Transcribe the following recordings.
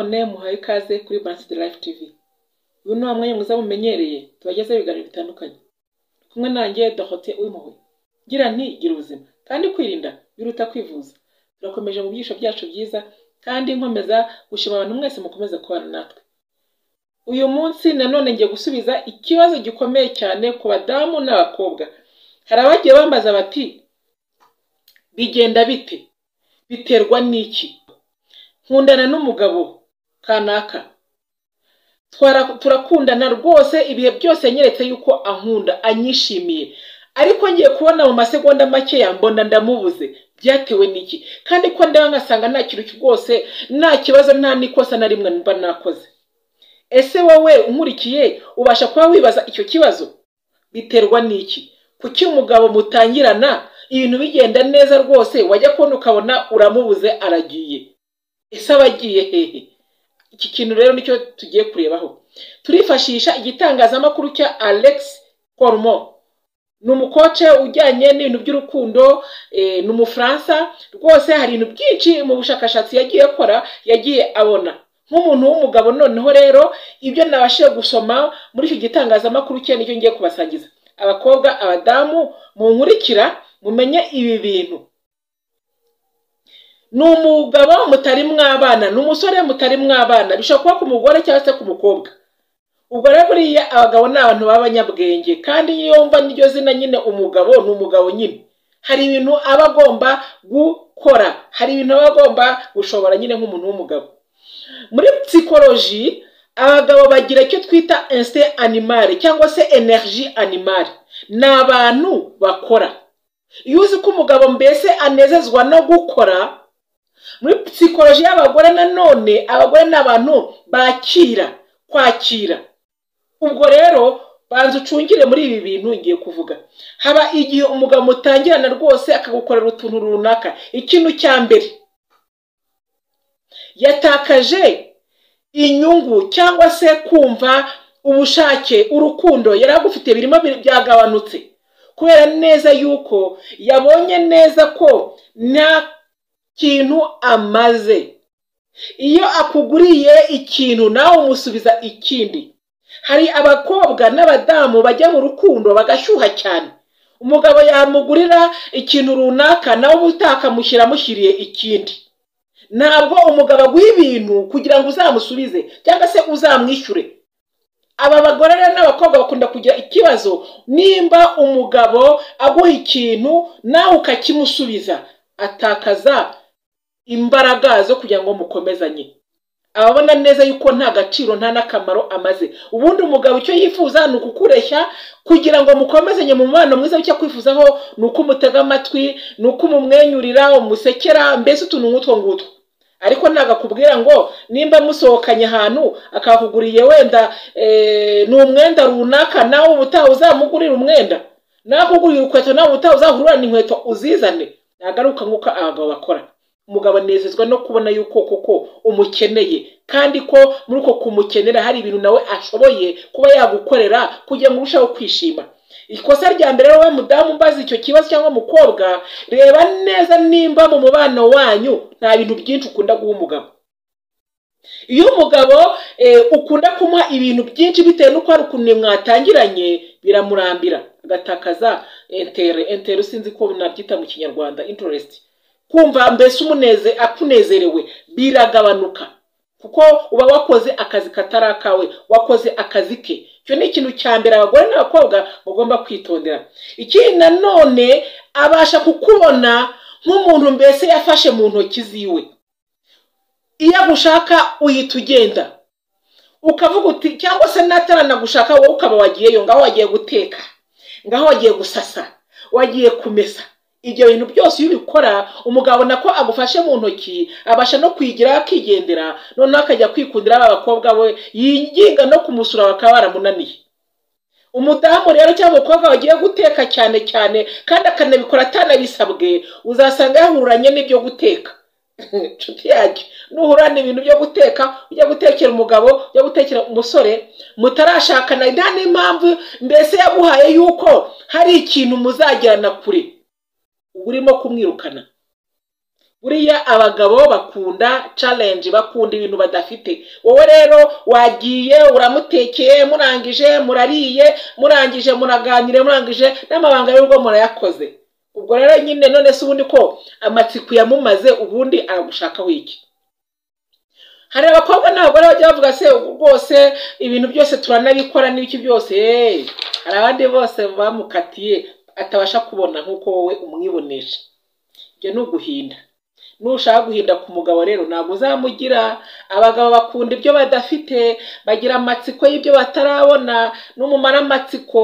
Nanone muhaye ikaze kuri Balanced Life TV. Uyu ni wa mwanya mwiza mumenyereye tubagezaho ibiganiro bitandukanye. Kumwe nanjye Dorothée Uwimpuhwe. Ngira nti gira ubuzima kandi kwirinda biruta kwivuza. Turakomeje mu byigisho byacu byiza kandi nkomeza gushima abantu mwese mukomeza kubana natwe. Uyu munsi nanone ngiye gusubiza ikibazo gikomeye cyane ku badamu n'abakobwa. Hari abagiye bambaza bati bigenda bite? Biterwa n'iki? Nkundana n'umugabo kanaka, turakundana rwose, ibihe byose yanyeretse yuko ankunda, anyishimiye, ariko ngiye kubona mu masegonda makeya mbona ndamubuze. Byatewe n'iki? Kandi ko ndeba ngasanga nta kintu rwose, nta kibazo, nta n'ikosa na rimwe mba nakoze. Ese wowe unkurikiye ubasha kuba wibaza icyo kibazo? Biterwa n'iki? Kuki umugabo mutangirana ibintu bigenda neza rwose, wajya kubona ukabona uramubuze aragiye? Ese aba agiye hehe? Iki kintu rero nicyo tugiye kurebaho. Turifashisha igitangazamakuru cya Alex Cormo. Ni umukoce ujyanye n'ibintu by'urukundo, ni Umufaransa rwose. Hari ibintu byinshi mu bushakashatsi yagiye akora, yagiye abona nk'umuntu w'umugabo. Noneho rero ibyo nabashije gusoma muri icyo gitangazamakuru cye nicyo ngiye kubasangiza. Abakobwa, abadamu munkurikira, mumenye ibi bintu. Ni umugabo mutari mwabana, ni umusore mutari mwabana, bishobora kuba ku mugore cyangwa se ku mukobwa. Ubwo rero buriya abagabo ni abantu b'abanyabwenge, kandi iyo wumva n'iryo zina nyine umugabo, ni umugabo nyine, hari ibintu aba agomba gukora, hari ibintu aba agomba gushobora nyine nk'umuntu w'umugabo. Muri psychologie, abagabo bagira icyo twita instinct animal cyangwa se énergie animale. Ni abantu bakora. Iyo uzi ko umugabo mbese anezezwa no gukora. Muri psychologie y'abagore nanone, abagore ni abantu bakira, kwakira. Ubwo rero banza ucungire muri ibi bintu ngiye kuvuga. Haba igihe umugabo mutangirana rwose akagukorera utuntu runaka. Ikintu cya mbere, yatakaje inyungu cyangwa se kumva ubushake, urukundo yari agufite birimo byagabanutse, kubera neza yuko yabonye neza ko nta kintu amaze. Iyo akuguriye ikintu, nawe umusubiza ikindi. Hari abakobwa n'abadamu bajya mu rukundo bagashyuha cyane, umugabo yamugurira ikintu runaka, nawe ubutaha akamushyira amushyiriye ikindi. Ntabwo umugabo aguha ibintu kugira ngo uzamusubize cyangwa se uzamwishyure. Aba bagore rero n'abakobwa bakunda kugira ikibazo nimba umugabo aguha ikintu nawe ukakimusubiza, atakaza imbaraga zo kugira ngo mukomezanye. Ababona neza yuko nta gaciro, nta n'akamaro amaze. Ubundi umugabo icyo yifuza ni ukukureshya kugira ngo mukomezanye mu mubano mwiza. Icyo akwifuzaho ni uko umutega amatwi, ni uko umumwenyurira, umusekera, mbese utuntu nk'utwo ngutwo. Ariko ntabwo akubwira ngo nimba musohokanye ahantu akakuguriye wenda ni umwenda runaka, nawe ubutaha uzamugurira umwenda, nawe akuguriye urukweto, nawe ubutaha uzahururane inkweto uzizane. Ntabwo ari uko nguko abagabo bakora. Umugabo anezezwa no kubona yuko koko umukeneye, kandi ko muri uko kumukenera hari ibintu nawe ashoboye kuba yagukorera kugira ngo urusheho kwishima. Ikosa rya mbere rero, wowe mudamu umbaza icyo kibazo cyangwa umukobwa, reba neza nimba mu mubano wanyu nta bintu byinshi ukunda guha umugabo. Iyo umugabo ukunda kumuha ibintu byinshi bitewe n'uko hari ukuntu mwatangiranye, biramurambira, agatakaza intérêt. Intérêt sinzi ko nabyita mu Kinyarwanda, interest, kumva mbese umuneze, akunezerewe, biragabanuka, kuko uba wakoze akazi katari akawe, wakoze akazi ke. Icyo ni ikintu cya mbere abagore n'abakobwa mugomba kwitondera. Ikindi nanone, abasha kukubona nk'umuntu mbese yafashe mu ntoki ziwe. Iyo agushaka uhita ugenda ukavuga uti, cyangwa se nataranagushaka wowe ukaba wagiyeyo, ngaho wagiye guteka, ngaho wagiye gusasa, wagiye kumesa. Ibyo bintu byose iyo ubikora, umugabo abona ko agufashe mu ntoki, abasha no kwigira akigendera, noneho akajya kwikundira ba bakobwa we yinginga no kumusura bakaba baramunaniye. Umudamu rero cyangwa umukobwa wagiye guteka cyane cyane kandi akanabikora atanabisabwe, uzasanga yahuranye n'ibyo guteka. Inshuti yanjye, nuhura ibintu byo guteka, ujya gutekera umugabo, ujya gutekera umusore mutarashakana, nta n'impamvu mbese yaguhaye yuko hari ikintu muzagirana kure, uba urimo kumwirukana. Buriya abagabo bakunda challenge, bakunda ibintu badafite. Wowe rero wagiye uramutekeye, murangije murariye, murangije muraganire, murangije n'amabanga y'urugo murayakoze. Ubwo rero nyine none se ubundi ko amatsiko yamumaze, ubundi aragushakaho iki? Hari abakobwa n'abagore bajya bavuga se rwose ibintu byose turanabikora n'ibiki byose, hari abandi bose bamukatiye atabasha kubona nk'uko wowe umwibonesha. Ibyo ni uguhinda. Nushaka guhinda ku mugabo rero ntabwo uzamugira. Abagabo bakunda ibyo badafite, bagira amatsiko y'ibyo batarabona, n'umumara amatsiko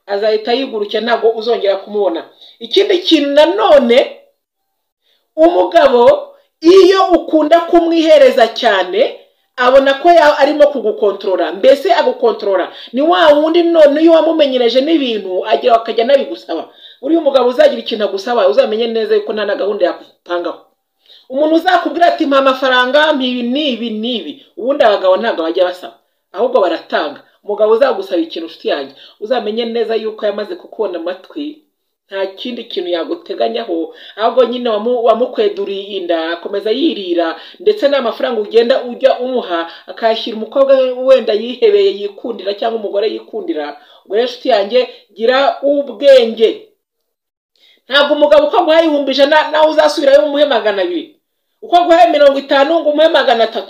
azahita yigurukira, ntabwo uzongera kumubona. Ikindi kintu nanone, umugabo iyo ukunda kumwihereza cyane abona ko arimo kugukontorora, mbese agukontorora ni wa wundi none iyo wamumenyereje n'ibintu agira akajya anabigusaba. Uriya umugabo uzagira ikintu agusaba uzamenye neza yuko nta na gahunda yakupangaho. Umuntu uzakubwira ati mpa amafaranga, mpa ibi n'ibi n'ibi, ubundi abagabo ntabwo bajya basaba, ahubwo baratanga. Umugabo uzagusaba ikintu, nshuti yanjye, uzamenye neza yuko yamaze kukubona amatwi, nta kindi kintu yaguteganyaho, ahubwo nyine wamukweduriye inda akomeza yirira, ndetse n'amafaranga ugenda ujya umuha akayashyira umukobwa wenda yihebeye yikundira cyangwa umugore yikundira. Ubwo rero nshuti yanjye, gira ubwenge. Ntabwo umugabo uko aguhaye 100,000 nawe uzasubirayo umuhe 200, uko aguhaye 50 ngo umuhe 300.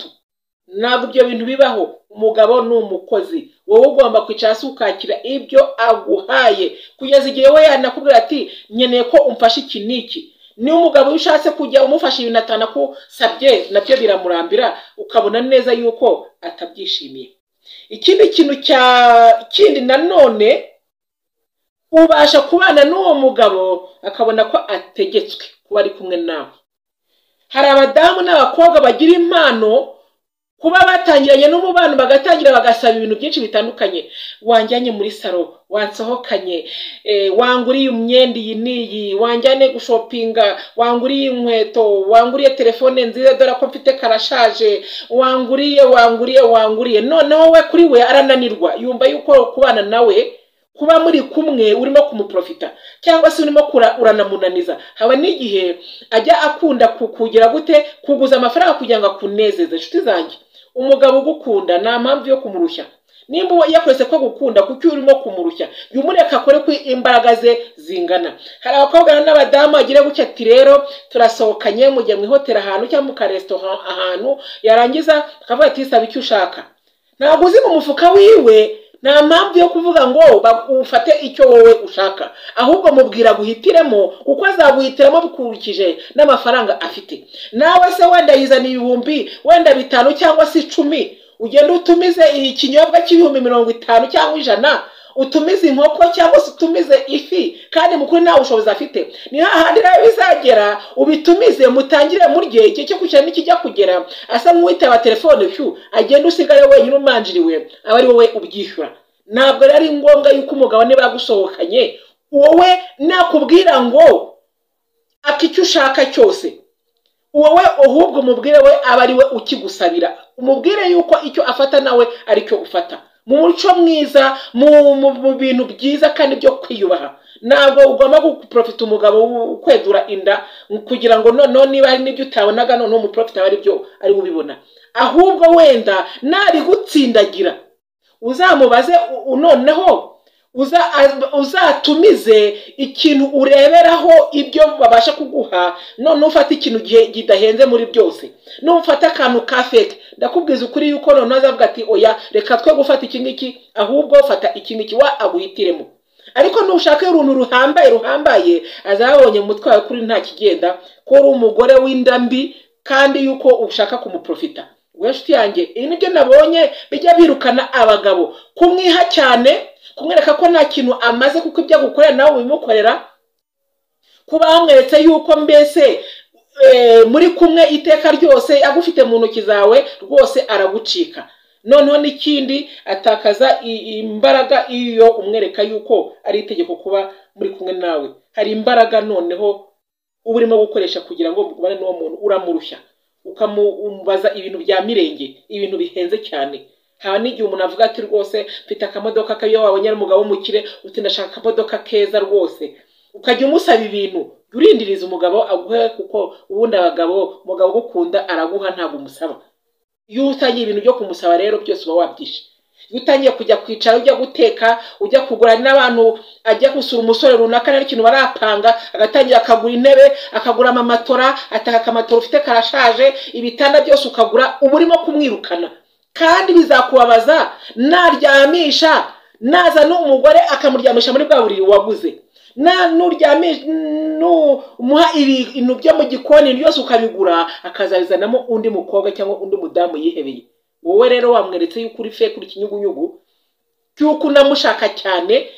Ntabwo ibyo bintu bibaho. Umugabo ni umukozi, wowe ugomba kwicara hasi ukakira ibyo aguhaye kugeza igihe we yanakubwira ati nkeneye ko umfasha iki n'iki. Niba umugabo ushatse kujya umufasha ibintu atanakusabye nabyo biramurambira, ukabona neza yuko atabyishimiye. Ikindi kintu cya kindi nanone, ubasha kubana n'uwo mugabo akabona ko ategetswe kuba ari kumwe nawe. Hari abadamu n'abakobwa bagira impano kuba batangiranye n'umubano, bagatangira bagasaba ibintu byinshi bitandukanye. Wanjyanye muri salo, wansohokanye, wanguriye imyenda iyi n'iyi, wanjyane gushopinga, wanguriye inkweto, wanguriye telefone nziza dore ko mfite karashaje, wanguriye wanguriye wanguriye. Noneho we kuri we arananirwa, yumva yuko kubana nawe, kuba muri kumwe urimo kumuprofita cyangwa se urimo uranamunaniza. Haba n'igihe ajya akunda kugira gute, kuguza amafaranga kugira ngo akunezeze. Inshuti zanjye, umugabo ugukunda nta mpamvu yo kumurushya. Nimba yakwese ko gukunda, kuki urimo kumurushya? Jya umureka akore ko imbaraga ze zingana. Hari abakobwa n'abadamu agira gutya ati rero turasohokanye, mujya mu ihoteli ahantu cyangwa mu karesitora ahantu, yarangiza akavuga ati saba icyo ushaka. Ntabwo uzi mu mufuka wiwe, nta mpamvu yo kuvuga ngo ufate icyo wowe ushaka, ahubwo mubwira guhitiremo, kuko azaguhitiramo bikurikije n'amafaranga afite. Nawe se wenda yizana 5,000 wenda 5 cyangwa se 10, ugenda utumize ikinyobwa cy'50,000 cyangwa 100, utumize inkoko cyangwa se utumize ifi, kandi mukuri nta bushobozi afite. Ni hahandi rero bizagera ubitumize mutangire murye, igihe cyo kwishyura nikijya kugera asa nk'uwitaba telefone pyu, agenda usigare wenyine umanjiriwe, aba ari wowe ubyishyura. Ntabwo rero ari ngombwa yuko umugabo niba yagusohokanye wowe nakubwira ngo aka icyo ushaka cyose, wowe ahubwo umubwire we aba ari we ukigusabira, umubwire yuko icyo afata nawe aricyo ufata. Mu muco mwiza, mu bintu byiza kandi byo kwiyubaha. Ntabwo ugomba guprofita umugabo ukwedura inda kugira ngo noneho niba hari n'ibyo utabonaga noneho umuprofita ari byo ari ubibona. Ahubwo wenda nabigutsindagira uzamubaze, noneho uzatumize ikintu ureberaho ibyo babasha kuguha, none ufata ikintu kidahenze muri byose. Nufata akantu ka fake, ndakubwiza ukuri yuko none azavuga ati oya reka twe gufata iki ngiki, ahubwo fata iki ngiki, wa aguhitiremo. Ariko nushaka uruntu ruhambaye ruhambaye, azabonye umutwe wawe kuri nta kigenda, ko uri umugore w'inda mbi kandi yuko ushaka kumuprofita. We nshuti yanjye, ibi nibyo nabonye bijya birukana abagabo, kumwiha cyane, kumwereka ko nta kintu amaze kuko ibyo agukorera nawe ubimukorera, kuba wamweretse yuko mbese muri kumwe iteka ryose agufite mu ntoki zawe rwose aragucika. Noneho n'ikindi, atakaza imbaraga iyo umwereka yuko ari itegeko kuba muri kumwe nawe. Hari imbaraga noneho uba urimo gukoresha kugira ngo mugumane n'uwo muntu, uramurushya ukamubaza ibintu bya mirenge, ibintu bihenze cyane. Haba n'igihe umuntu avuga ati rwose mfite akamodoka kayo, wabonye ari umugabo w'umukire uti ndashaka akamodoka keza rwose, ukajya umusaba ibintu. Urindiriza umugabo aguhe, kuko ubundi abagabo, umugabo ugukunda araguha, ntabwo umusaba. Iyo utangiye ibintu byo kumusaba rero byose uba wabyishe. Iyo utangiye kujya kwicara, ujya guteka, ujya kugura n'abantu, ajya gusura umusore runaka nta kintu barapanga, agatangira akagura intebe, akagura amamatora, ataka akamatora ufite karashaje, ibitanda byose ukagura, uba urimo kumwirukana. Kandi bizakubabaza naryamisha, nazana umugore akamuryamisha muri bwa buriri waguze, numuha ibintu byo mu gikoni byose ukabigura, akazabizanamo undi mukobwa cyangwa undi mudamu yihebeye. Wowe rero wamweretse yuko uri fake, uri ikinyugunyugu, cy'uko unamushaka cyane,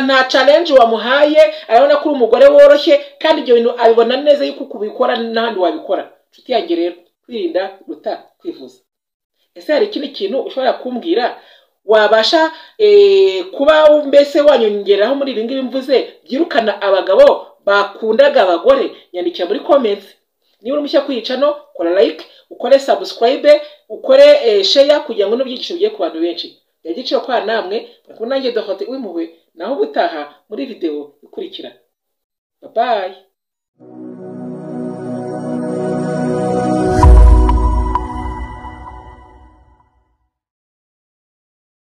nta challenge wamuhaye, arabona ko uri umugore woroshye, kandi ibyo bintu abibona neza yuko kubikora n'ahandi wabikora. Inshuti yanjye rero, kwirinda biruta kwivuza. Ese hari ikindi kintu ushobora kumbwira wabasha kuba mbese wanyongeraho muri ibi ngibi mvuze byirukana abagabo bakundaga abagore? Nyandikira muri comments. Niba uri mushya kuri channel, kora like, ukore subscribe, ukore share, kugira ngo n'ibyigisho bigere ku bantu benshi. Byagiciro kwa namwe kumwe nanjye Dorothée Uwimpuhwe, naho ubutaha muri video ikurikira. Bye bye.